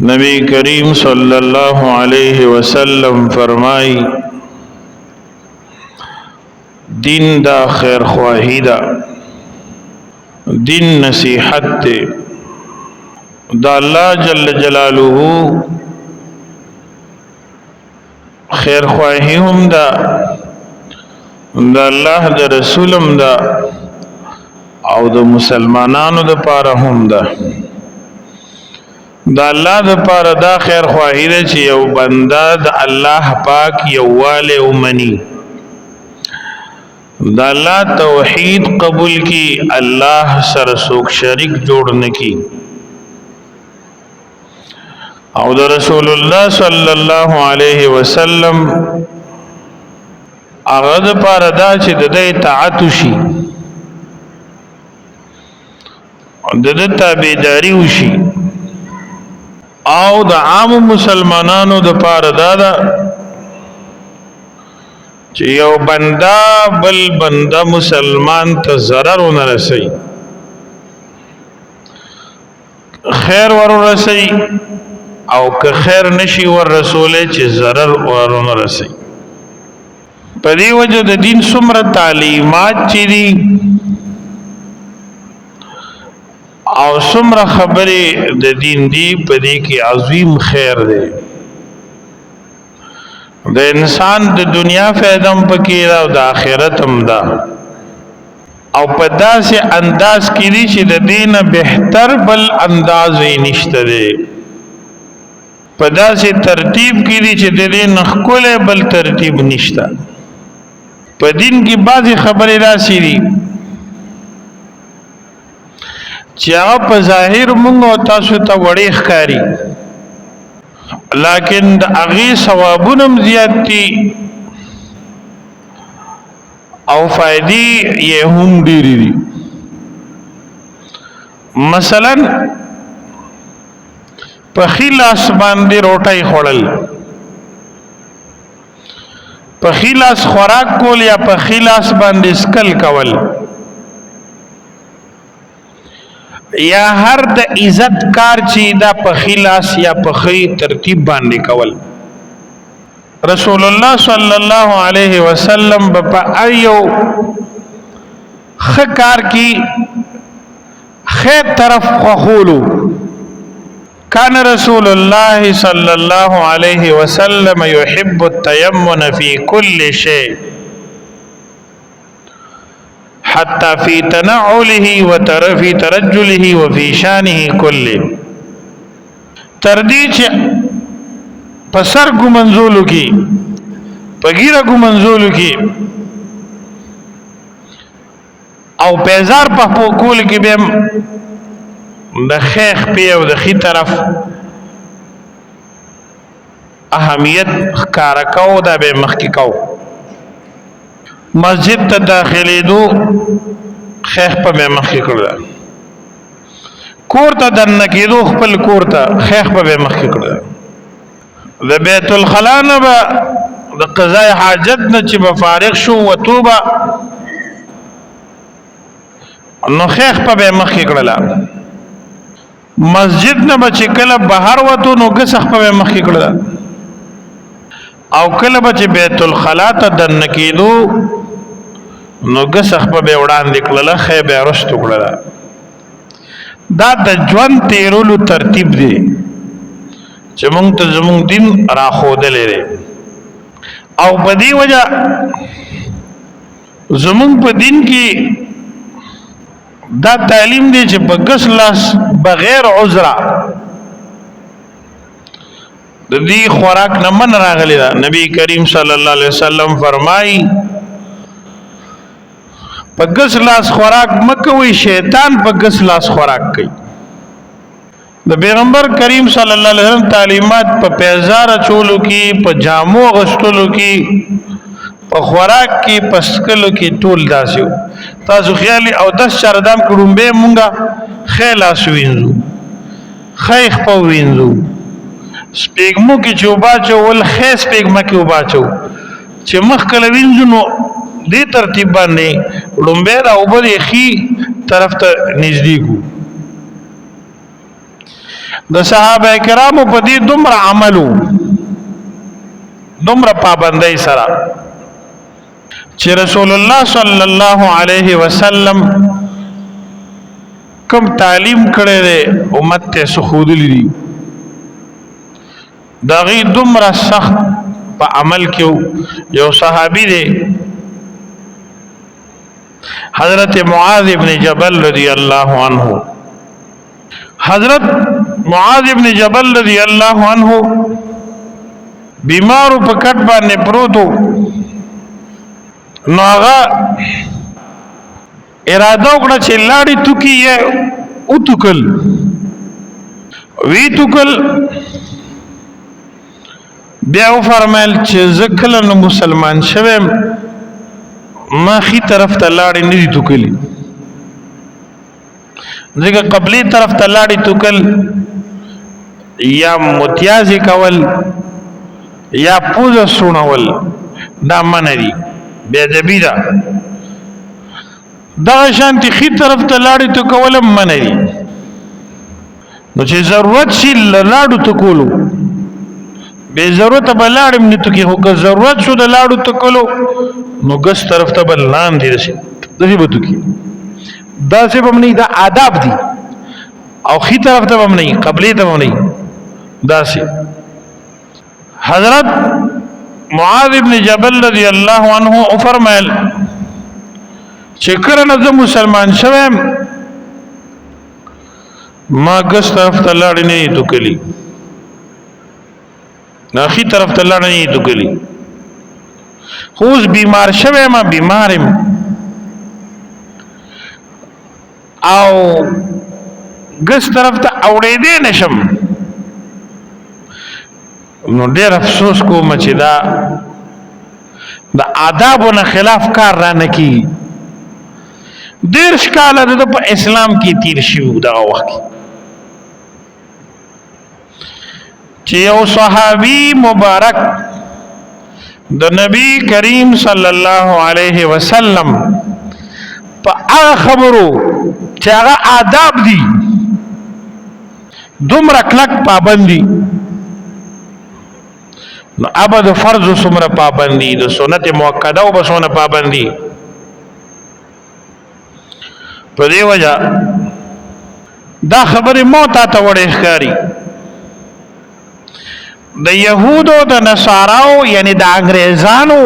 نبی کریم صلی الله علیه وسلم فرمای، دین دا خیر خواهی دا، دین نصیحت دی دا الله جل جلاله خیر خواهی هم دا، دا الله د رسولم دا او د مسلمانانو د پاره هم ده. دا الله د پاره دا خیر خواهی ده چې یو بنده د الله پاک یووالی ومني، د الله توحید قبول کی، الله سره څوک شریک جوړ نکی، او د رسول الله صلی الله علیه وسلم هغه د پاره دا چې د دې اطاعت وشي، د دې تابعداري وشي، او د عام مسلمانانو د پاره دا ده چې یو بنده بل بنده مسلمان ته ضرر ونه رسي، خیر ور رسي، او که خیر نشي ور رسولې چې ضرر ور نه رسي. په دې وجه د دین څومره تعلیمات چې دي او څومره خبرې د دین دی، په دې کې عظیم خیر دی. د انسان د دنیا فائدہ هم پکې ده او د آخرت هم ده، او په داسې انداز کې دي چې د دین بهتر بل انداز یې نشته دی. په داسې ترتیب کې دي چې د دین ښکلی بل ترتیب نشته. په دین کې بعضې خبرې داسې دي چې هغه په ظاهر مونږ او تاسو ته وړې ښکاري، لیکن د هغې ثوابونه هم زیات دي او فائدې یې هم ډېرې دي. مثلا په ښي لاس باندې روټۍ خوړل، په ښي لاس خوراک کول، یا په ښي لاس باندې سکل کول، یا هر د عزت کار چې دا په ښي لاس یا په ښي ترتیب باندې کول. رسول الله صلی الله علیه وسلم په ایو خکار کی خیر طرف خوخولو. كان رسول الله صلى الله عليه وسلم يحب التيمن في كل شيء حتى في تنعله وترفي ترجله وفي شانه كله. تر دې چې په سر ګمنزولو کې، په ګیره ګمنزولو کې او پیزار په کول کې به د خیخ پی او د خي طرف اهمیت ښکارا کو، دا به مخکې کو. مسجد ته داخلي دو خیخ په به مخکې کړل، کور ته دننه کېدو خپل کور ته خیخ په به مخکې کړل، د بیت الخلا نه به د قضای حاجت نه چې به فارغ شو وتوبه نو خیخ په به مخکې کړل، مسجد نه به چې کله بهر وتو نو ګسخ په به مخکې کړل، او کله به چې بیت الخلا ته دننه کېدو نو ګسخ په به وړاندې کړل، خې به رستو کړل. دا د ژوند تیرولو ترتیب دی چې مونږ ته زمونږ دین را ښودلی دی، او په دې وجه زمونږ په دین کې دا تعلیم دی چې په ګس لاس بغیر عذرا د دې خوراک نه من راغلی دا. نبی کریم صلی الله علیه وسلم فرمایي، په ګس لاس خوراک مکوي، شیطان په ګس لاس خوراک کوي. د پیغمبر کریم صلی الله علیه وسلم تعلیمات په پیزار چولو کې، په جامو غستلو کې، په خوراک کې، په سکلو کې ټول داسې. تاسو خیال او دس چردام کړم به مونږه خیلاس وینځو، خیخ په وینځو، سپېګمو کې چې وباچو ول خې سپېګمه کې وباچو چې مخ کله وینځو، نو دې ترتیب باندې لومبه دا وبدې خي طرف ته نږدې کو. د صحابه کرامو په دې دومره عملو، دومره پابندۍ سره چې رسول الله صلی الله علیه وسلم کوم تعلیم کړی دی، امت ته سخودلی دي، دا غي دومره سخت په عمل کې. یو صحابي دی، حضرت معاذ ابن جبل رضی الله عنه. حضرت معاذ ابن جبل رضی الله عنه بیمارو، په کټ باندې پروتو. نو هغه اراده وکړه چې لاړې توکي یې او توکل وی توکل. بیا و فرمایل چې زکل نو مسلمان شوم، ما خي طرف ته لاړې نه دي توکلی، ځکه قبلي طرف ته لاړې توکل یا متیازي کول یا پوزه سونول دا منع دي، بے ادبی ده. دا شانتی خي طرف ته لاړې تو کول منع دي. نو چې ضرورت شي لاړو تو کولو، بے ضرورت به لاړم نه تو کې، هو که ضرورت شو د لاړو تو کولو، نو ګس طرف ته بل لاندې رسي، دغه به تو کې دا څه به نه، دا آداب دي. او خي طرف ته هم نه، قبلي ته هم نه. داسې حضرت معاذ ابن جبل رضی الله عنه او فرمایل چې کله نه زه مسلمان شوم، ما ګس طرف ته لاړ نه توکلی، ناخي طرف ته لاړ نه توکلی، خو اوس بیمار شوم، ما بیمارم او ګس طرف ته اوړې دې نشم، نو ډېر افسوس کوم چې دا د آدابو نه خلاف کار را نه کی. ډېر شکاله د په اسلام کې تیر شو. دا وخت چې یو صحابي مبارک د نبی کریم صلی الله علیه وسلم په هغه خبرو چې هغه آداب دي دومره کلک پابندي، نو ابد فرض سمره پابندي، د سنت مؤکده او بسونه پابندي. په دې وجہ دا خبره مو تا ته وړې ښکاری. د يهودو، د نصاراو، یعنی د انګريزانو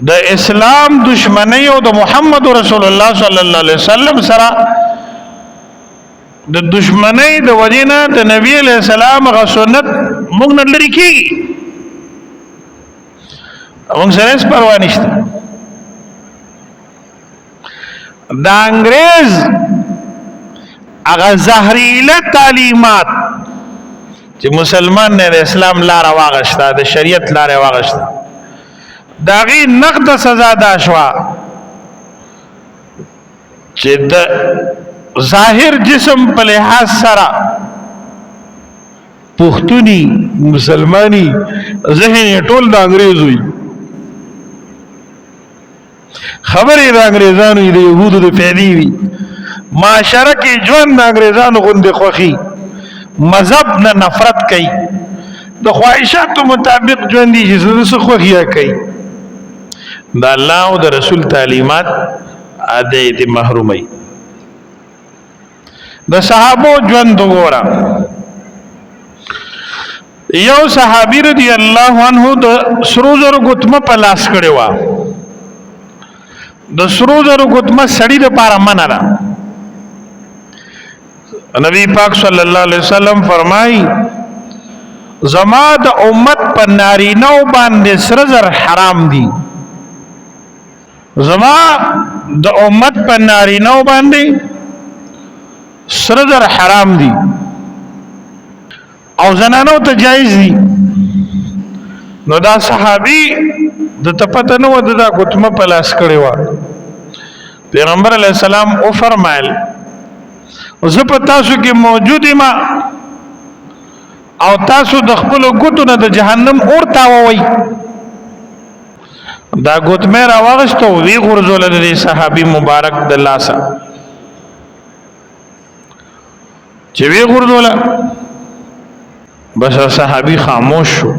د اسلام دشمنی او د محمد رسول الله صلی الله علیه وسلم سره د دشمنی د وجنه د نبی علیہ السلام غ سنت موږ نه لري کیږي، موږ سره هیڅ پروا نشته. د انګريز هغه زهريله تعلیمات چې مسلمان نه د اسلام لار واغشته، د شریعت لار واغشته، داغي نقد سزا دا شوا چې د ظاهر جسم په لحاظ سره پښتوني مسلمانی، ذهن ټول د انګريز وي، خبرې د انګريزانو، د يهودو د فعلی وي، معاشره کې ژوند د انګريزانو غوندې خوخي، مذهب نه نفرت کوي، د خواهشاتو مطابق ژوند دي چې څه خوخیا کوي. د الله او د رسول تعلیمات اده دې محرومي. د صحابو ژوند وګوره. یو صحابي رضی الله عنه د سرو زرو ګوتمه په لاس کړي وا. د سرو زرو ګوتمه سړی د پاره منه ده. نبی پاک صلی الله علیه وسلم فرمای، زما د امت په نارینه باندې سره زر حرام دي. زما د امت په نارینه باندې سره زر حرام دي او زنانو ته جایز دي. نو دا صحابي د تپته نو د دا ګوتمه په لاس کړی و. پیغمبر علی السلام او فرمایل، زه په تاسو کې موجود ما او تاسو د خپل ګوتو نه د جهنم اور تاووي. دا ګوتمه را واغستو، وی غرزول د صحابي مبارک د لاسه. چې وی غردوله، بس صحابي خاموش شو.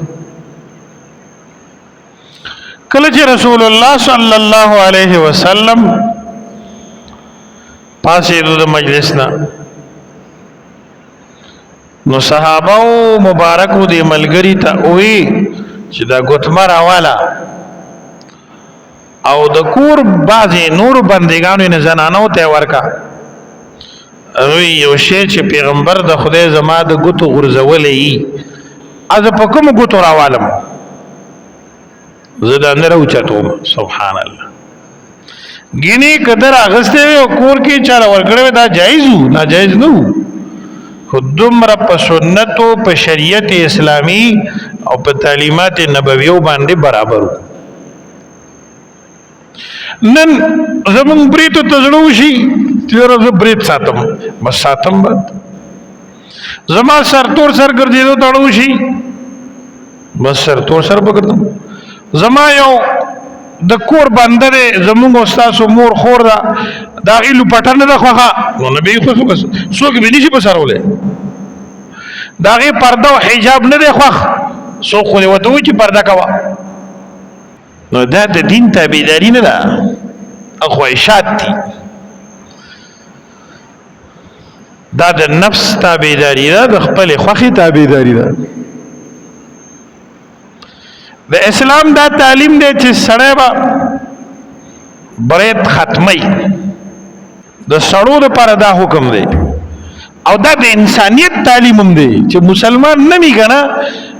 کله چې رسول الله صلی الله علیه وسلم پاسې د مجلس نه، نو صحابه او مبارکو دی ملګری ته وی چې دا ګوتمه راواله، او د کور بعضې نور بندگانو نه زنانو ته ورکا. هغه یو شی چې پیغمبر د خدای زما د ګوتو غرزولې، از په کوم ګوتو راوالم؟ زه دا نه راوچتوم. سبحان الله، ګینه قدر اغسته او کور کې چاله ورکړې، دا جایز وو؟ ناجایز نه وو، خو دومره په سنتو، په شریعت اسلامی او په تعلیمات نبویو باندې برابر وو. نن زمونږ بریتو ته زړه وشي چې زه بریت ساتم، بس ساتم. به زما سر تور سر ګرځېدو ته وشي، بس سر تور سر به ګرځم. زما یو د کور بنده دی، زمونږ استاسو مور خور ده، دا غي لپټه نه ده خوښه، نو نبی خو څوک به نشي په سرولې. دا غي پرده او حجاب نه دی خوښ، څوک خو وته وي چې پرده کوه. نو دا د دین تابعداري نه ده، خواهشات دي. دا د نفس تابعداري ده، د خپل خوخي تابعداري ده. د اسلام دا تعلیم دی چې سړی به برید ختمي. د سړو لپاره دا حکم دی، او دا د انسانیت تعلیم هم دی چې مسلمان نه وي کنه،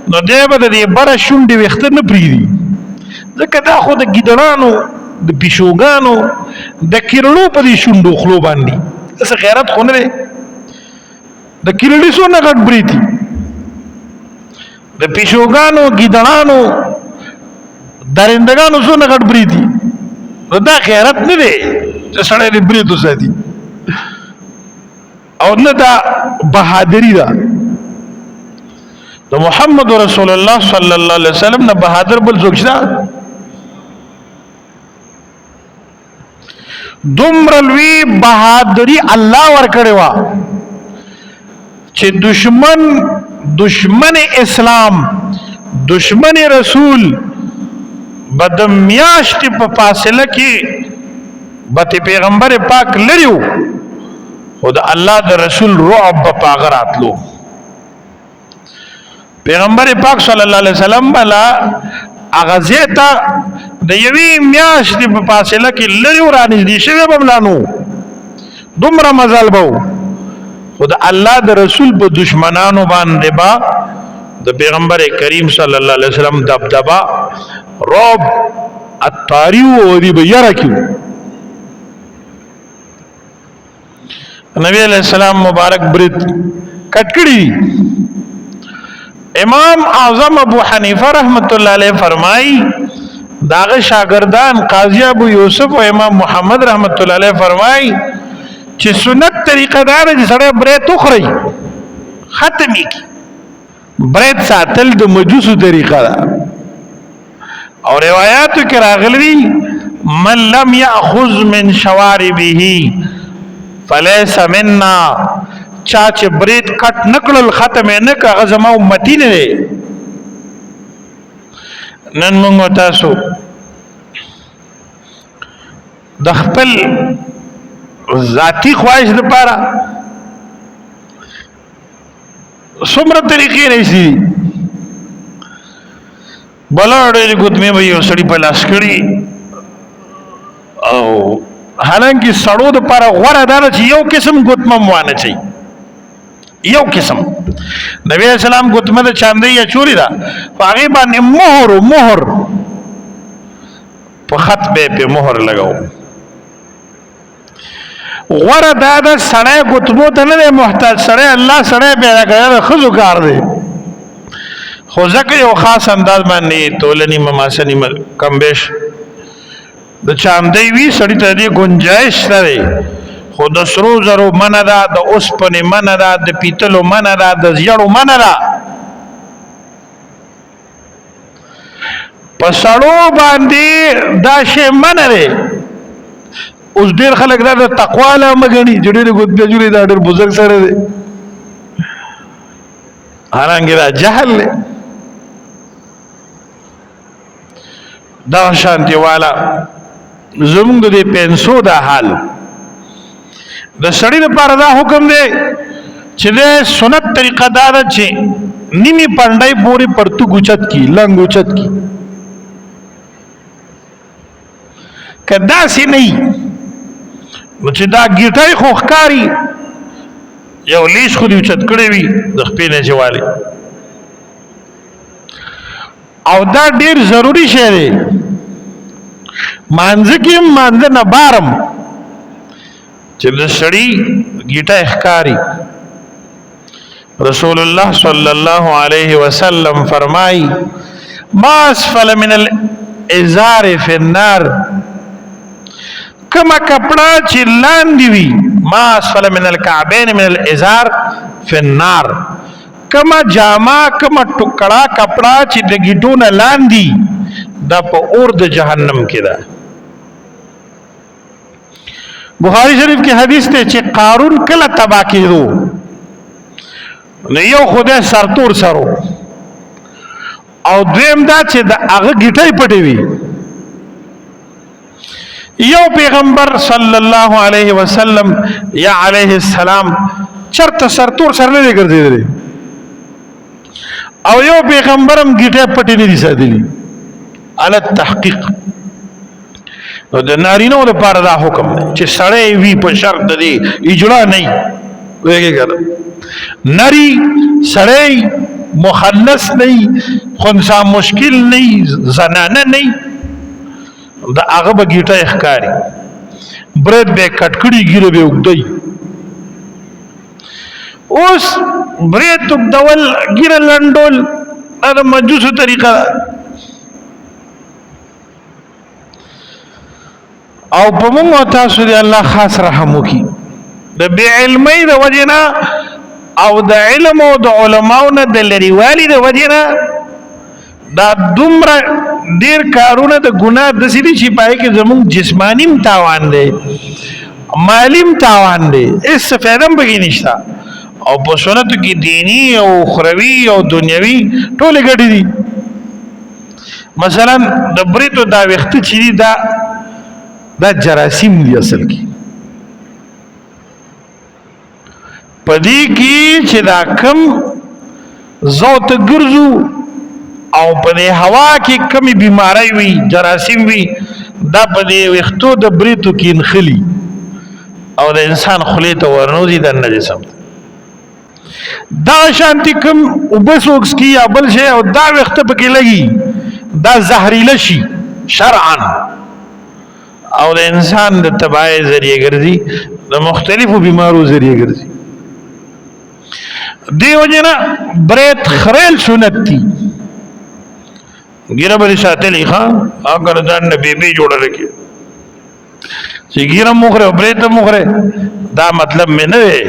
نو دی به د دې بره شونډې ویښته نه پرېږدي، ځکه دا خو د ګیدړانو، د پیشوګانو، د کیرړو په دې شونډو خلو باندې څه غیرت خو نه دی. د کیرړي څونه غټ بریتي، د پیشوګانو، ګیدړانو، درندګانو څونه غټ بریتي. نو دا غیرت نه دی چې سړی دې بریت وساتي، او نه دا بهادری ده. د محمد رسول الله صلی الله علیه وسلم نه بهادر بل څوک شته؟ دومره لوی بهادری الله ورکړې وا چې دشمن، دشمن اسلام، دشمن رسول بدم میاشت په فاصله کې بته پیغمبر پاک لریو، خو د الله د رسول رعب په پاغه راتلو. پیغمبر پاک صلی الله علیه وسلم بلا هغه زیتا د یوې میاشتې په فاصله کې لري ورانږدې شوی به ملانو، دومره مزل به، خو د الله د رسول په دشمنانو باندې با د پیغمبر کریم صلی الله علیه وسلم دبدبا، رعب الطاری او دی به یره کیو. نبی علیہ السلام مبارک برید کټ کړی. امام اعظم ابو حنیفه رحمت الله علیه فرمایي، داغه شاګردان قاضی ابو یوسف او امام محمد رحمت الله علیه فرمایي چې سنت طریقه دار چې سړی برید وخوري، ختمي کی. برید ساتل د مجوسو طریقه ده، او روایتو کې راغلي من لم یاخذ من شواربه فليس منا، چا چې برید کټ نکړل، ختم نه کړ، زما امتی نه دی. نن موږ تاسو د خپل ذاتی خواهش لپاره څومره طریقې راشي. بلا ډېر ګوتمې به یو سړي په لاس کړي، او حالانکه سړو د پر غوړه دا چې یو قسم ګوتمه موانه چي، یو قسم. نبی اسلام ګوتمه د چاندې یا چوری ده، هغه باندې مهر، مهر په خط به په مهر لګاو. غوړه دا د سړی ګوتمو ته نه محتاج. سړی الله سړی پیدا کړی، د خزو کار دی، خو ځکه یو خاص انداز باندې تولنی مماسنی کم بیش د چاندې وی، سړی ته دې گنجائش لري، خو د سرو زرو منه ده، د اوسپنې منه ده، د پیتلو منه ده، د زیړو منه ده. په سړو باندې دا شی منه دی. اوس ډیر خلک دا د تقوا له مګنی چې ډېر ګوتمې جوړې، دا ډېر بزرګ سره دی. حالانکه دا جهل دی. دا شانتی والا زمونږ د پنسو دا حال، د سړی لپاره دا حکم دی چې د سنت طریقه دا ده چې نیمی پندای پوری پرتو گوچت کی، لنګ اوچت کی. کدا سی نه، نو چې دا ګیټای خو ښکاری، یو لیش خو دی اوچت کړی وي د خپې نه جواله. او دا ډیر ضروری شی دی، مانځ کې مانځ نه بارم چې د سړی ګیټه ښکاری. رسول الله صلی الله علیه وسلم فرمای، ما اسفل من الازار فی النار، کما کپڑا چې لاندې وي، ما اسفل من الكعبین من الازار فی النار، کما جامه، کما ټوکړه کپڑا چې د ګټو نه لاندې، دا په اور د جهنم کې ده. بخاری شریف کې حدیث ته چې قارون کله تبا کېدو، نو یو خدای سرتور سرو، او دویم دا چې د هغه ګټۍ پټې وي. یو پیغمبر صلی الله علیه وسلم یا علیه السلام چرته سرتور سر نه ګرځیدلی، او یو پیغمبرم ګټه پټې نه دي ساتلی علی التحقیق. نو د نارینه لپاره دا حکم دی چې سړی وي، په شرط دی اجرا نه ویږي کنه، نری سړی مخنث نه، خنثی مشکل نه، زنانه نه، د هغه به ګیټه ښکاری، برید به کټکړي، ګیره به وګدای. اوس برید وګدول، ګیره لندول، دا د مجوسو طریقه ده. او په موږ تاسو دی الله خاص رحم وکي، د بی علمۍ د وجنه او د علم او د علماو نه د لريوالي د وجنه دا دومره ډیر کارونه د ګناه د سړي چې پای کې زموږ جسمانی تاوان دی، مالیم تاوان دی، هیڅ فائدہ هم پکې نشته. او په سنت کې دینی او اخروی او دنیوي ټول ګټې دي. مثلا د بریتو دا وخت چې دا جراثیم دي اصل کې، پدې کې چې دا کم زوت ګرځو او په دې هوا کې کمی بیماری وي، جراثیم وي، دا په دې وختو د بریتو کې انخلي او د انسان خلی ته ورنوځي د نجسم. دا شانتی کم وبسوکس کی یا بل شي او دا وخت پکې لګي، دا زهريله شي شرعا، او د انسان د تباہی ذریعہ ګرځي، د مختلفو بیمارو ذریعہ ګرځي. دیو جنا بریت خریل سنت دي، ګیره به ساتلی ښا، اگر ځان نه بیبي جوړه لګي چې ګیره مخره بریت مخره، دا مطلب مې نه دی.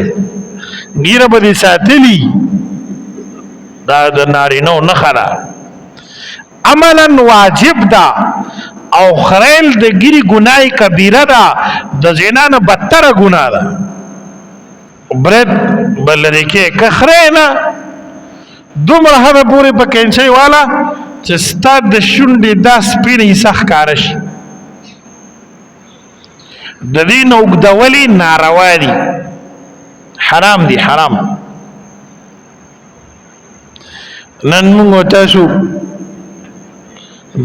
ګیره به ساتلی، دا د نارینو نه خلا عملا واجب ده، او خریل د ګیری ګناي کبیره ده، د زنا نه بدتر ګناه ده. برید بلری کې کخره نه دومره هغه پورې په کینچي والا چې ستا د شونډې دا سپینې سخ کار شي. د دې نو وګدولي ناروا دي، حرام دي، حرام. نن موږ تاسو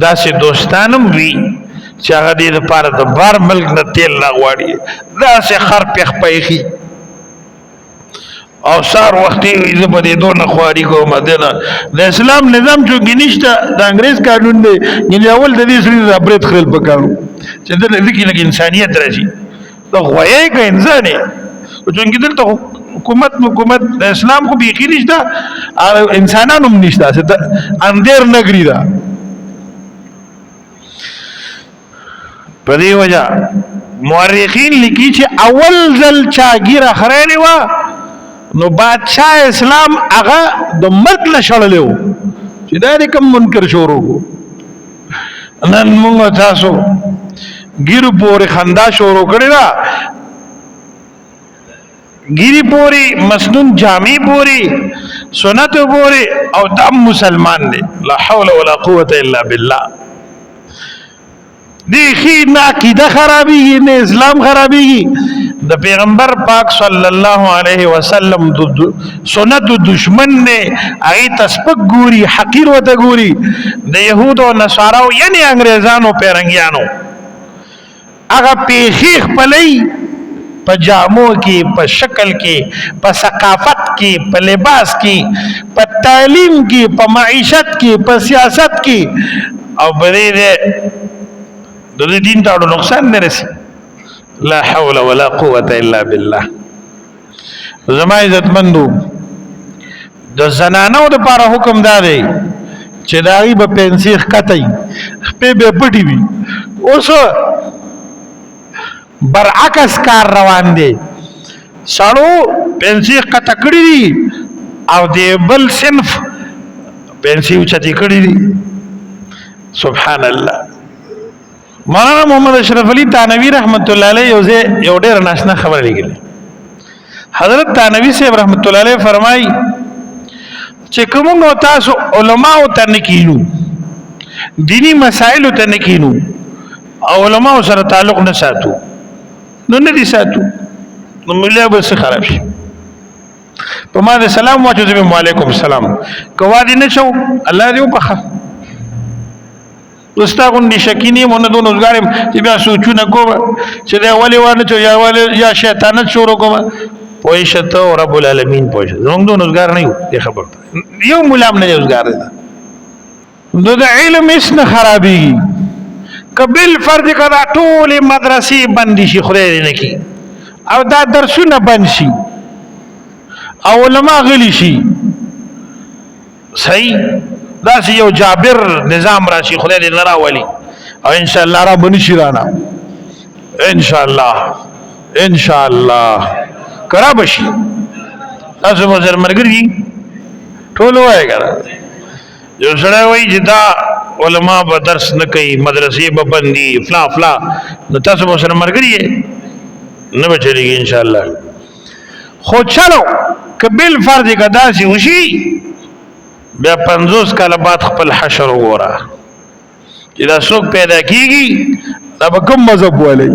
داسې دوستانم وي چې هغه دې لپاره د بار ملک نه تیل نه غواړي، داسې خر پخ پیخي او سار وختي زه په دې دونه خواري کوم. دنه د اسلام نظام چونګې نشته، د انګريز قانون دی. یعنی اول د دې سړي د برید خرل پکارو چې د لکه لکه انسانیت راشي. ته غوایې که انسان یې؟ چونګې دلته حکومت د اسلام خو بیخي نشته، انسانانو هم نشته، اندیر نګری ده. په دې وجه مورخین لیکي چې اول ځل چا ګیره خریلې وه، نو بادشاہ اسلام هغه د ملک نه شړلی و چې دا دې کوم منکر شروع کو. نن موږ تاسو ګیرو پورې خندا شروع کړې ده. ګيري پوری، مسنون جامع پوری، سنت پوری، او دم مسلمان دی. لا حول ولا قوت الا بالله. دی خی نه عقیده خرابېږي، نه اسلام خرابېږي. د پیغمبر پاک صلی الله علیه وسلم د سنت دشمن نه، هغه تسپک ګوري، حقیر وته ګوري. د يهودو او نصاراو، یعنی انګريزانو، پیرنګیانو هغه پیخي خپلې په جامو کې، په شکل کې، په ثقافت کې، په لباس کې، په تعلیم کې، په معیشت کې، په سیاست کې، او بری دې د دې دین ته نقصان نه رسی. لا حول ولا قوت الا بالله. زما عزتمندو، د زنانو د پاره حکم دا دی چې داغي به پنسي ښکته، خپې به پټي وي. اوس برعکس کار روان دی. سړو پنسي ښکته کړي دي او د بل صنف پنسي اوچتې کړي دي. سبحان الله. مولانا محمد اشرف علي تانوی رحمت الله علیه یو ځای یو ډیر ناشنا خبره لیکلې. حضرت تانوی صاحب رحمت الله علیه فرمایي چې کوم تاسو علما ته نکینو، دینی مسائل ته نکینو او علما سره تعلق نه ساتو، نو نه دي ساتو، نو ملي به څه خراب شي. په ما دې سلام واچو، زه وعلیکم السلام کوا دې نه شو، الله دې وبخه. وستا غوندې شکینی مونږ دون روزګارم چې بیا سوچونه کوم چې دا ولې ونه چې یا ولې یا شیطانت شروع کوم. پوه شته او رب العالمین پوه شته. زمونږ دون روزګار نه یو، دې خبر یو ملام نه روزګار دی. نو د علم هیڅ نه خرابېږي. کبل فرض کړه ټول مدرسې بند شي، خدای دې نه کی، او دا درسونه بند شي او علما غلی شي، صحیح دا سی یو جابر نظام راشي، خدای دې نه راولي، او ان شاء الله را بنشي شي رانا، ان شاء الله، ان شاء الله کرا بشي. تاسو به سره مرګري ټول وای کړه. یو سړی وایي چې دا علما به درس نه کوي، مدرسې به بندي، فلا فلا، نو تاسو به سره مرګري نه به چلیږي ان شاء الله. خو چلو کبل فرض کدا سی وشي، بیا 50 کاله بعد خپل حشر وګوره چې دا څوک پیدا کیږي، دا به کوم مذهب ولي،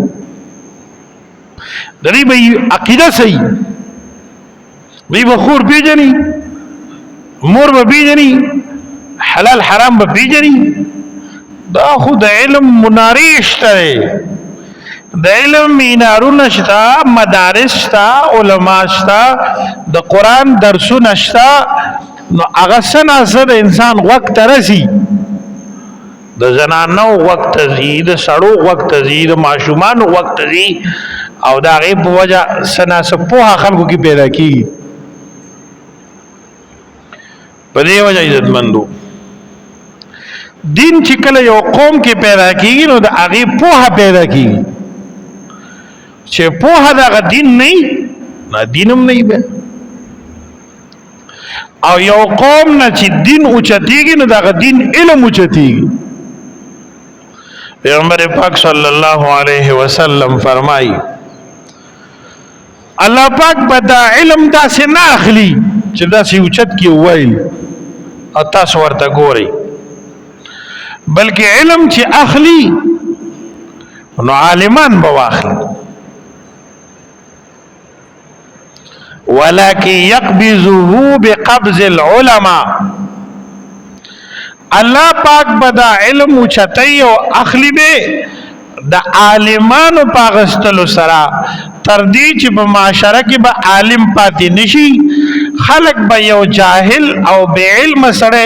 د دې به عقیده صحیح دی، به خور پیژني، مور به پیژني، حلال حرام به پیژني. دا خو د علم منارې شته، د علم مینارونه شته، مدارس شته، علما شته، د قران درسونه شته. نو هغه سنا سره د انسان وخت رسی، د زنانو وخت زی، د سړو وخت زی، د ماشومان وخت زی، او دا غي په وجه سنا سپوه خلکو کې پیدا کیږي. په دې وجه عزتمندو، دین چې کله یو قوم کې پیدا کیږي، نو د هغه پوهه پیدا کیږي. چې پوهه دغه دین نه، نه دینم نه به. او یو قوم نه چې دین اوچتیږي، نو دغه دین علم اوچتیږي. پیغمبر پاک صلی الله علیه وسلم فرمایي، الله پاک به دا علم داسې نه اخلي چې داسې اوچت کې وایي او تاسو ورته ګورئ، بلکې علم چې اخلي نو عالمان به واخلي. ولكن يقبضه بقبض العلماء. الله پاک به دا علم اوچتای او اخلي به د عالمانو پاغستلو سره، تر دې چې په معاشره کې به عالم پاتې نشي، خلق به یو جاهل او بے علم سره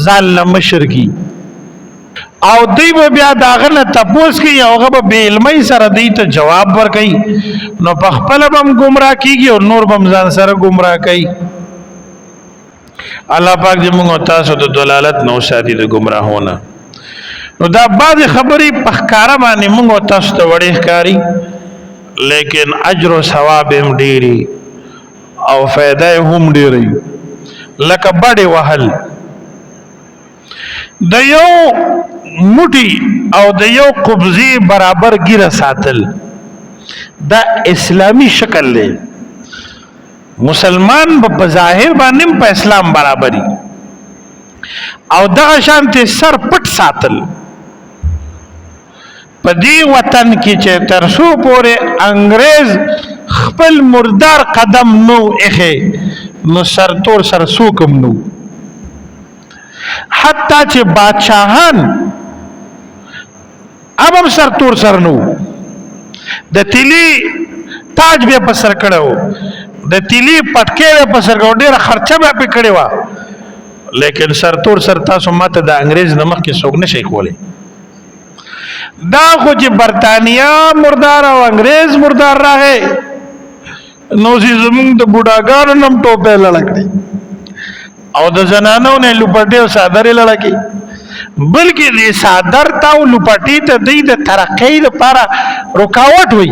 ځان له مشر کی، او دوی به بیا داغه نه تپوس کوي او هغه به بې علمۍ سره دوی ته جواب ورکوي، نو په خپله به هم ګمراه کېږي او نور به هم ځان سره ګمراه کوي. الله پاک دې موږ تاسو د دلالت نه وساتي، د ګمراهونه. نو دا بعضې خبرې په ښکاره باندې موږ تاسو ته وړې ښکاري، لیکن اجر او ثواب هم ډېری او فایده هم ډېری. لکه بډې وهل، د یو موټي او د یو قبضي برابر ګیره ساتل، دا اسلامی شکل دی. مسلمان په ظاهر باندې په اسلام برابرۍ او دغه شانته سر پټ ساتل. په دې وطن کې چې تر څو پورې انګريز خپل مردار قدم نو اخی، نو سرتور سر سوکم نو، حتی چې بادشاهان اب هم سر تور سر نو، د تیلی تاج به په سر کړو، د تیلی پټکې به په سر کړو، ډیره خرچه به په کړې و، لیکن سر تور سر تاسو ماته د انګريز نمخ کې څوک نشي کولی. دا خو چې برتانیا مردار او انګريز مردار راغی، نو چې زمونږ د بوډاګانو نم ټوپې لړکړي او د زنانو نه لوپټې او صادرې لړکې، بلکې د صادر ته او لوپټې ته د ترقۍ لپاره رکاوټ وي.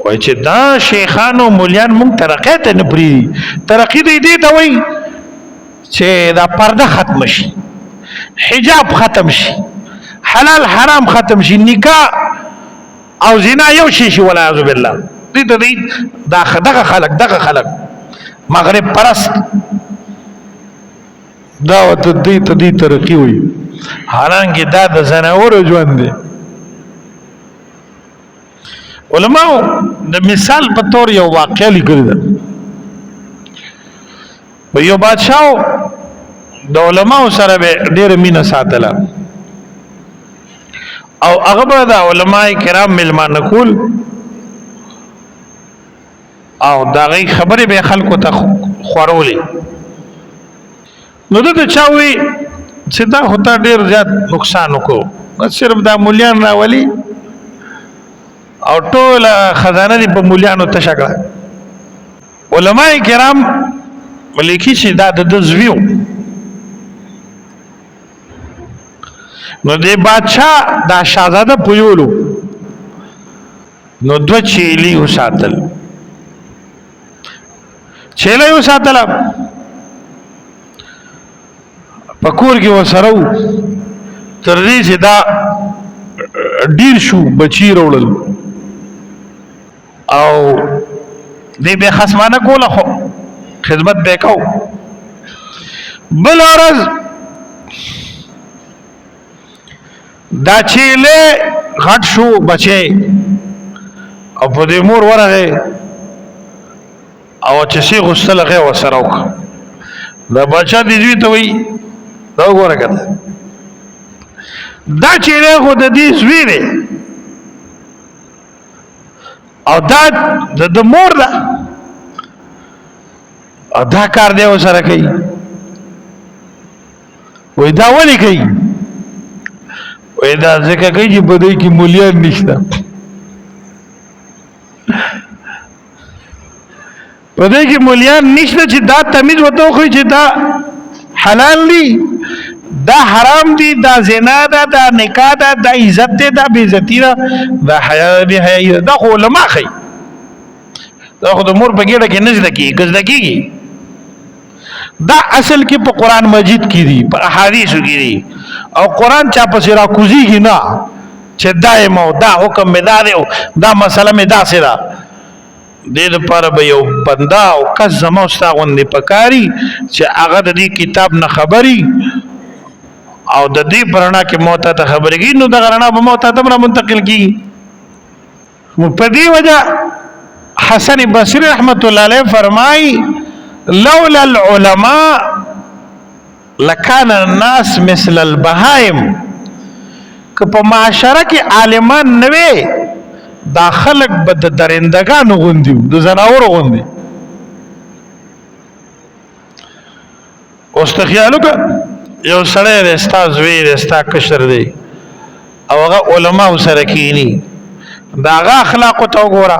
وای چې دا شیخانو مولیان مونږ ترقۍ ته نه پریږدي. ترقي دې ته وایي چې دا پرده ختم شي، حجاب ختم شي، حلال حرام ختم شي، نکاح او زنا یو شي شي، ولا اعوذ بالله. دې ته دې دا دغه خلک، دغه خلک مغرب پرست، دا ته دې ته دې ترقی وي، حالانکه دا د زناورو ژوند دی. علماء د مثال په تور یو واقعه لیکلی ده. یو بادشاہ د علماء سره به ډېر مینه ساتله، او هغه به د علماء کرام ملمانه کول، او دا غي خبرې به خلکو ته خورولې. نو دته چا وی چې دا خو ته ډېر زیات نقصان وکړو، صرف دا مولیان راولي او ټول خزانه دې په مولیانو تشه کړه. علماء کرام لیکي چې دا د زویو، نو د بادشاہ دا شاهزاده پویولو، نو دو چیلی وساتل، چیلی وساتل په کور کې وسره، تر دې چې دا ډیر شو، بچی وروړل، او دې به خصمانه کوله خو خدمت به کو. بل ورځ دا چیلې غټ شو بچي، او په دې مور ورغه او چې سی غسل غه وسره وک. دا بچا دې زوی ته وی، دا وګوره کنه، دا چیلې خو د دې زوی دی او دا د مور ده، او دا کار دی وسره کوي. وای دا ولې کوي؟ وای دا ځکه کوي چې په دې کې مولیان نشته، په دې کې مولیان نشته چې دا تمیز وته خو چې دا حلال دي، دا حرام دي، دا زنا ده، دا نکاح ده، دا عزت ده، دا بے عزتی ده، دا حیا ده، حیا ده. دا خو علما خي، دا خو د مور په ګډه کې نزد کیږي، ګزد کیږي. دا اصل کې په قران مجید کې دي، په احادیثو کې دي، او قران چا پسې را کوزیږي نه چې دایم او دا حکم مې دا دی او دا مسله مې داسې ده. دې لپاره به یو بنده او کس زما او ستا غوندې پکاري چې هغه د دې کتاب نه خبري او د دې په رڼا کې موته ته خبرې کوي، نو دغه رڼا به موته ته هم را منتقل کېږي. نو په دې وجه حسن بصري رحمت الله علیه فرمایي لولا العلماء لکان الناس مثل البهائم. که په معاشره کې عالمان نه وي، دا خلک به د درندګانو غوندي، د ځناورو غوندي. اوس ته خیال وکړه، یو سړی دی، ستا زوی دی، ستا کشر دی، او هغه علما سره کینی، دا هغه اخلاق ته وګوره،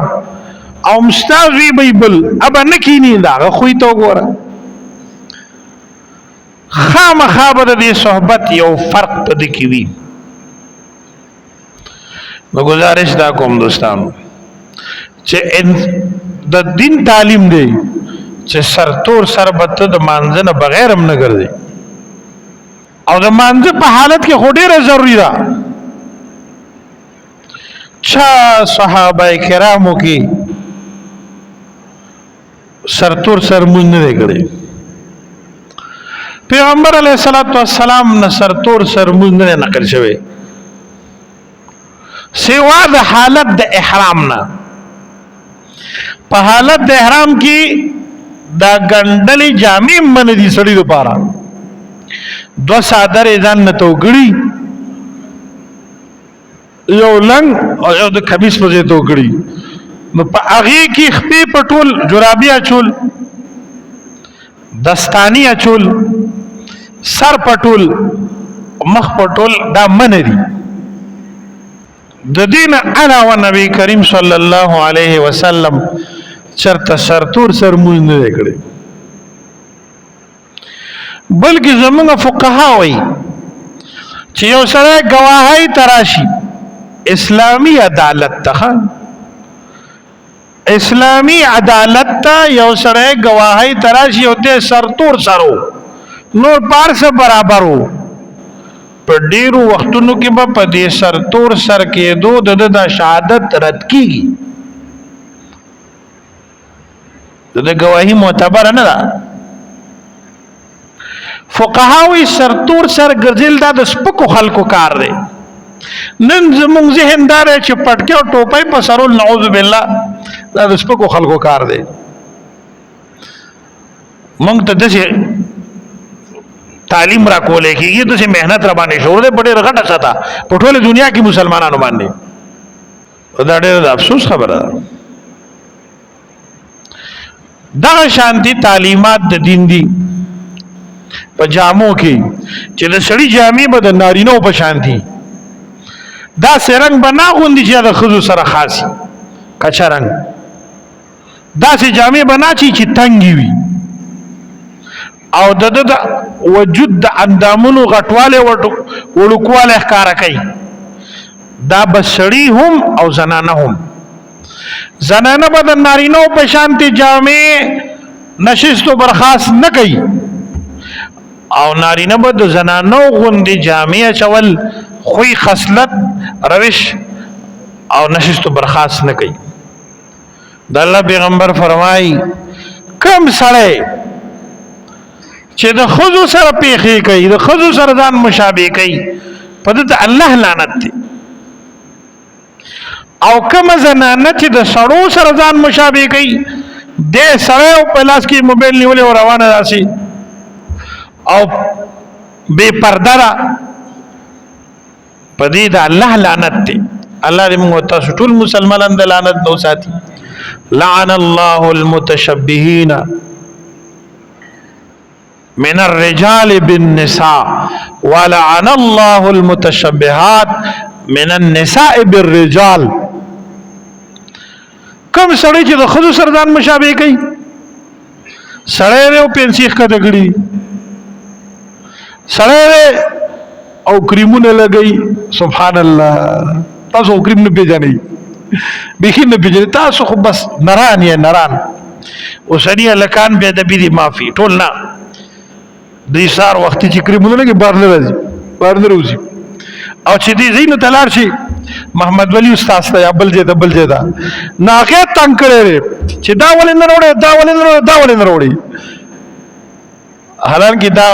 او مستا زوی به بل ابا نه کینی، دا هغه خوی ته وګوره. خامخا به د دې صحبت یو فرق په دې کې وي. نو گزارش دا کوم دوستانو چې د دین تعلیم دی چې سرتور سربت د مانځه نه بغیر هم نه ګرځي، او د مانځه په حالت کې خو ډیره ضروری ده. چا صحابه کرامو کې سرتور سر مونږ نه کړی. پیغمبر علیه الصلاۃ والسلام نه سرتور سر مونږ نه نقل شوی، سوا د حالت د احرام نه. په حالت د احرام کې دا ګندلې جامې من دي سړي لپاره، دو صادر ځان نه توګړي، یو لنګ او یو د کمیس په ځای توګړي، نو په هغه کې خپې پټول، جرابي اچول، دستانی اچول، سر پټول، مخ پټول، دا من دي. د دین علاوه نبی کریم صلی الله علیه وسلم چرته سرتور سر مونږ نه کړی، بلکې زمونږ فقها وایي چې یو سره گواهی تراشي اسلامی عدالت ته، اسلامی عدالت ته یو سره گواهی تراشي او ته سرتور سرو نور پارسه برابرو، په ډیرو وختونو کې به په دې سرتور سر کېدو د د شهادت رد کیږي، د گواهی معتبر نه ده. فقهاوی سرتور سر ګرځیل دا د سپکو خلکو کار دی. نن زمونږ ذهن دار چې پټکی او ټوپۍ په سرول، نعوذ بالله، دا د سپکو خلکو کار دی. مونږ ته داسې تعلیم را کولې کېږي، داسې محنت را باندې شروع دی په ډېره غټه سطح په ټوله دنیا کې مسلمانانو باندې. دا ډېره د افسوس خبره ده. دغه شانتي تعلیمات د دین دي په جامو کې چې د سړي جامې به د نارینو په شانتي، دا سرنګ به نه غوندي چې د خزو سره خاصي کچا رنګ، دا سه جامې به نه چې تنګي وي او د د وجود د اندامونو غټواله وړوکواله ښکارا کوي. دا بسړي هم او زنانه هم، زنانه به د نارینو په شانتي جامې نشست او برخاست نه کوي، او نارینه به د زنانو غوندې جامې اچول خوی خصلت روش او نشست او برخاست نه کوي. د الله پیغمبر فرمایي کم سړی چې د خزو سره پیخي کوي، د خزو سره ځان مشابه کوي، په دې الله لعنت دی. او کوم زنانه چې د سړو سره ځان مشابه کوي، د سړی او په لاس کې موبایل نیولې او روانه راسي او بے پرده ده، په دې د الله لعنت دی. الله دې موږ تاسو ټول مسلمانان د لعنت نو ساتي. لعن الله المتشبهین من الرجال بالنساء ولعن الله المتشبهات من النساء بالرجال. کوم سړی چې د خزو سره ځان مشابه کوي، سړی دی او پنسي ښکته کړي، سړی دی او کریمونه لګي، سبحان الله، تاسو کریم نه پیژنئ، بیخي نه پیژنئ تاسو، خو بس نران یې نران. اوسنی لکان به د بي معافي ټول نه د سار وخت چې کریمونه لګي بار نه راځي، بار نه روزي، او چې دې زینو تلار شي محمد ولی استاد ته یا بل ځای ته، بل ځای ته ناغه تنگ کړی چې دا ولې نه وروړي، دا ولې نه وروړي، دا ولې نه وروړي. حالانکه دا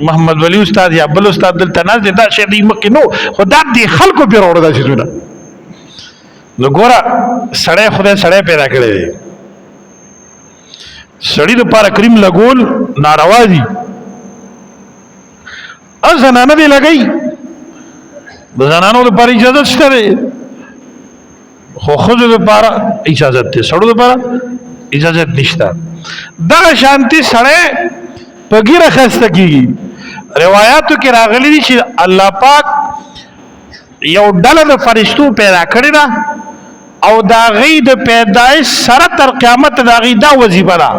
محمد ولی استاد یا بل استاد دلته نه دی، دا شی دی مخکې نو خدا دې خلکو پر وروړي دا شیونه. نو ګوره سړی خدای سړی پیدا کړی دی، سړی د پاره کریم لګول ناروا دي، او زنانه دی لګی، د زنانو د پاره اجازه شته دی، خو خزو د پاره اجازه ده، سړو د پاره اجازه نشته. دا شانتی سړی په ګیره خسته کیږي. روایتو کې راغلي دي چې الله پاک یو ډله د فرشتو پیدا کړی ده، او دا غي د پیدایش سره تر قیامت دا غي دا وظیفه ده.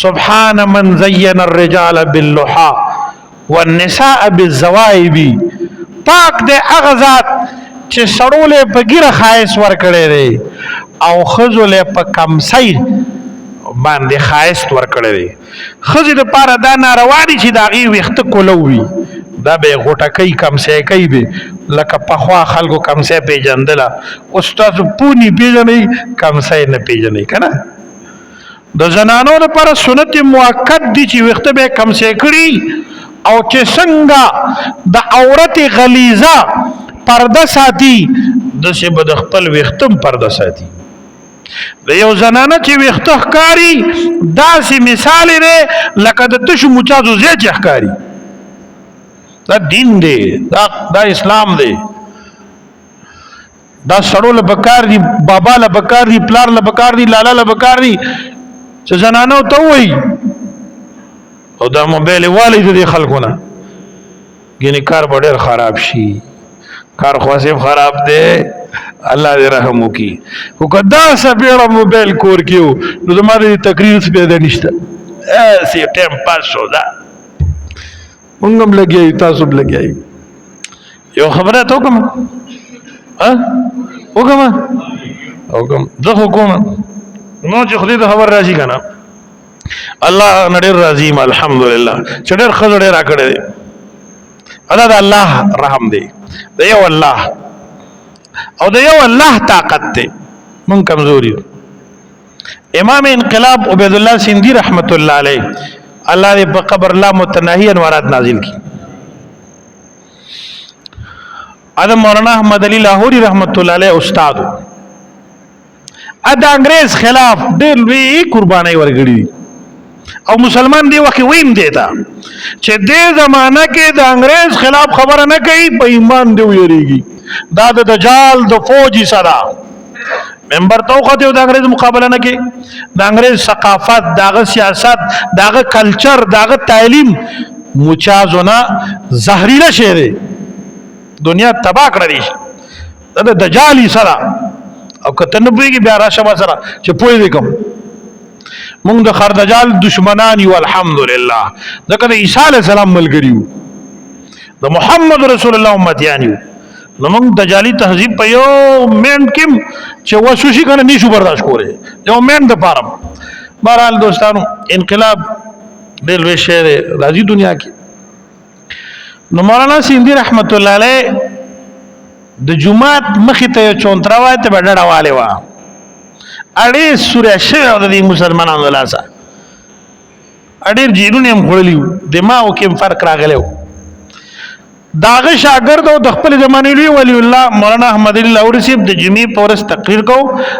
سبحان من زین الرجال باللحا والنساء بالزوائب. پاک دی هغه ذات چې سړو له په ګیره خایس ور کړی دی او خزو له په کمسۍ باندې خایست ور کړی دی. خزې د پاره دا ناروا دي چې دا غي ویخته کولوي، دا به غوټه کوي، کمسې کوي به، لکه پخوا خلکو کمسې پیژندله. اوس تاسو پونی پیژنئ، کمسې نه پیژنئ کنه. د زنانو لپاره سنت موکد دي چې ویخته به کم سه کړي، او چې څنګه د عورت غلیظه پرده ساتي، د څه به د خپل ویختم پرده ساتي. د یو زنانه چې ویخته ښکاری، داسې مثال دی لکه د تشو مچازو ځای چې ښکاری. دا دین دی، دا اسلام دی. دا سړو له پکار دی، بابا له پکار دی، پلار له پکار دی، لالا له پکار دی چې زنانو ته وایي. او دا موبایل والی د خلکو نه ګینه کار به ډېر خراب شي. کار خو صرف خراب دی، الله دې رحم وکړي. خو که دا سپېړه موبایل کور کې و، نو زما د تقریر څه پیدا نشته، هسې ټایم پاس شو. دا مونږ هم لګیا یو، تاسو هم لګیا یو. یو خبره ته وکړم؟ ها، وکړم، وکړم، زه خو کوم. نو چې خدای ته خبر راشي که نه، الله نه ډېر راضي یم، الحمدلله چې ډېر ښه زړه راکړی دی. دا د الله رحم دی، د یو الله او د یو الله طاقت دی. مونږ کمزوري یو. امام انقلاب عبید الله سیندی رحمت الله علیه، الله دې په قبر لا متناهی انوارات نازل کړي. ادم مولانا احمد علی لاهوری رحمت الله علیه استاد ا د انګريز خلاف ډېر لوی قرباني ورګړي. او مسلمان دی وخت ویم دی تا چې دې زمانہ کې د انګريز خلاف خبره نه کوي، په ایمان دی ویریږي. دا د دجال د فوجي صدا منبر ته وخته د انګريز مقابله نه کوي. د انګريز ثقافت، داغه سیاست، داغه کلچر، داغه تعلیم مچازونه زهريله شی دی، دنیا تباہ کړی شي. دا د دجالی سره او کته نه پوهیږي، بیا راشه ما سره چې پوه دې کوم. مونږ د خردجال دشمنان یو، الحمدلله، ځکه د عیسی علی السلام ملګری یو، د محمد رسول الله امتیان یو. نو مونږ دجالی تهذیب په یو منټ کې چې وسو شي کنه نشو برداشت کولی، یو منټ د پاره. بهرحال دوستانو، انقلاب ډېر لوی شی دی راځي دنیا کې. نو مولانا سیندی رحمت الله علیه د جمعات مخې ته یو چونتره وای ته به ډډه والې وه، اړې سورې شوی د دې مسلمانانو د لاسه، اړې جیلونه هم خوړلي وو، دماغو کې هم فرق راغلی و. داغه شاګرد او د خپل زمانې لوی ولی الله مولانا احمد الله لاهوري صاحب د جمعې په ورځ تقریر کو،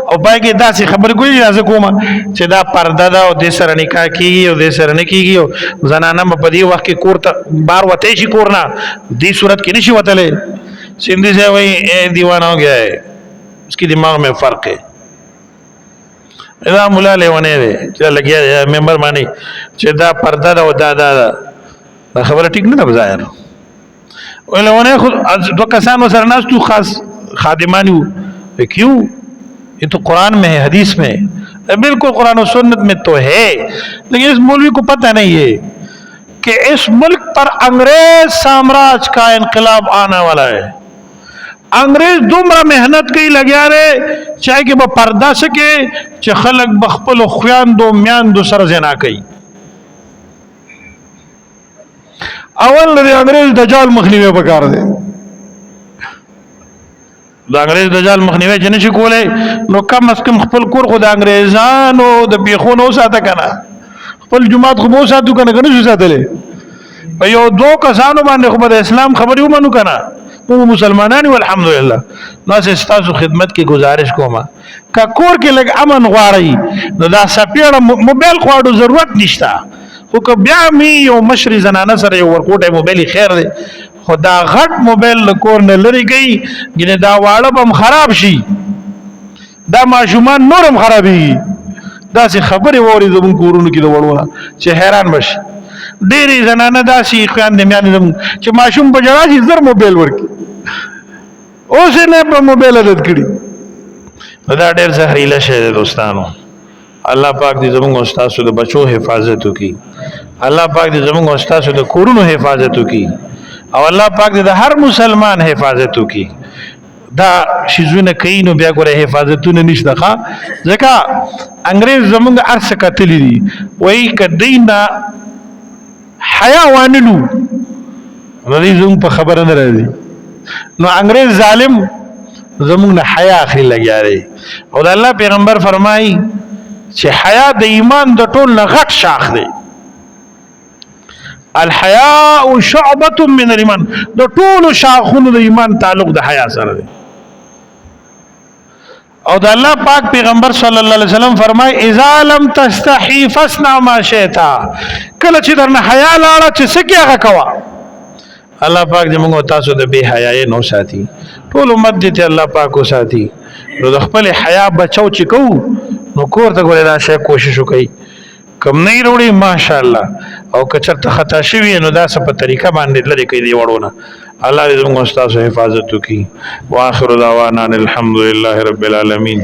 او پای کې داسې خبرې کولې چې زه کوم چې دا پرده ده او د سره نکاح کیږي او د سره نه کیږي، او زنانه په دې وخت کې کور ته بار وتی شي، کور نه دې صورت کې نشي وتلی. سندھی صاحب وایي اے دیوانہ ہو گیا ہے، اس کی دماغ میں فرق ہے. دا مولا لیونه دی چې لګیا دی ممبر باندې چې دا پرده ده او دا دا دا خبره ټیک نه ده. بظاهر ولونه خو دو کسانو سره ناستو، خاص خادمان وو. کیوں؟ یہ تو قرآن میں ہے، حدیث میں ہے، بالکل قرآن و سنت میں تو ہے، لیکن اس مولوی کو پتہ نہیں ہے کہ اس ملک پر انگریز سامراج کا انقلاب آنے والا ہے. انگریز دومره محنت کوي لګیا دی چې کې به پرده سکے چې خلک بخپل خويندو میاندو سره زنا کوي. اول د انګريز دجال مخنیوي پکار دی. د انګريز دجال مخنیوي چې نشي کولای، نو کم از کم خپل کور خو د انګريزانو د پیخونو ساته کنه، خپل جماعت خو مو ساتو کنه، کنه شو ساتلې؟ په یو دوه کسانو باندې خو به د اسلام خبرې ومنو کنه، موږ مسلمانان یو الحمدلله. نو ستاسو خدمت کې گزارش کوم، که کور کې لږ امن غواړئ نو دا سپیړه موبایل خواړو ضرورت نشته. خو که بیا می یو مشري زنانه سره یو ورکوټه موبایل خیر دی، خو دا غټ موبایل له کور نه لري کوي، ګینه دا واړه بم خراب شي، دا ماشومان نورم خرابېږي. داسې خبرې واوري زموږ کورونو کې د وړونه چې حیران بشي. ډېرې زنانه داسې خویندې میاندې زموږ چې ماشوم په ژړا شي زر موبایل ورکړي، اوس یې نه په موبایل عادت کړي. دا ډېر زهریله شی دی دوستانو. الله پاک دې زموږ او ستاسو د بچو حفاظت وکړي، الله پاک دې زموږ او ستاسو د کورونو حفاظت وکړي، او الله پاک دې د هر مسلمان حفاظت وکړي. دا شیزونه کوي نو بیا ګوره حفاظتونه نشته ښه، ځکه انګريز زموږ ارڅ کتلی دي، وایي که دوی نه حیا وانلو نو دوی زموږ په خبره نه راځي. نو انګريز ظالم زموږ نه حیا اخلي لګیا دی. او د الله پیغمبر فرمایي چې حیا د ایمان د ټول نه غټ شاخ دی. الحیاء شعبه من الايمان، د ټولو شاخونو د ایمان تعلق د حیا سره دی. او د الله پاک پیغمبر صلی الله علیه وسلم فرمای، اذا لم تستحی فاصنع ما شئت، کله چې درنه حیا لاړه چې څه کې هغه کوا. الله پاک دې موږ تاسو د بے حیاي نو ساتي، ټول امت دې ته الله پاک وساتي. نو د خپل حیا بچاو چې کو، نو کور ته ګورې دا شی کوشش وکړي، کم نه وروړي ماشاءالله، او که چرته خطا شوی نو دا څه په طریقه باندې لري کوي دی وړونه. الله دې موږ تاسو حفاظت وکړي. واخر دعوانا الحمدلله رب العالمین.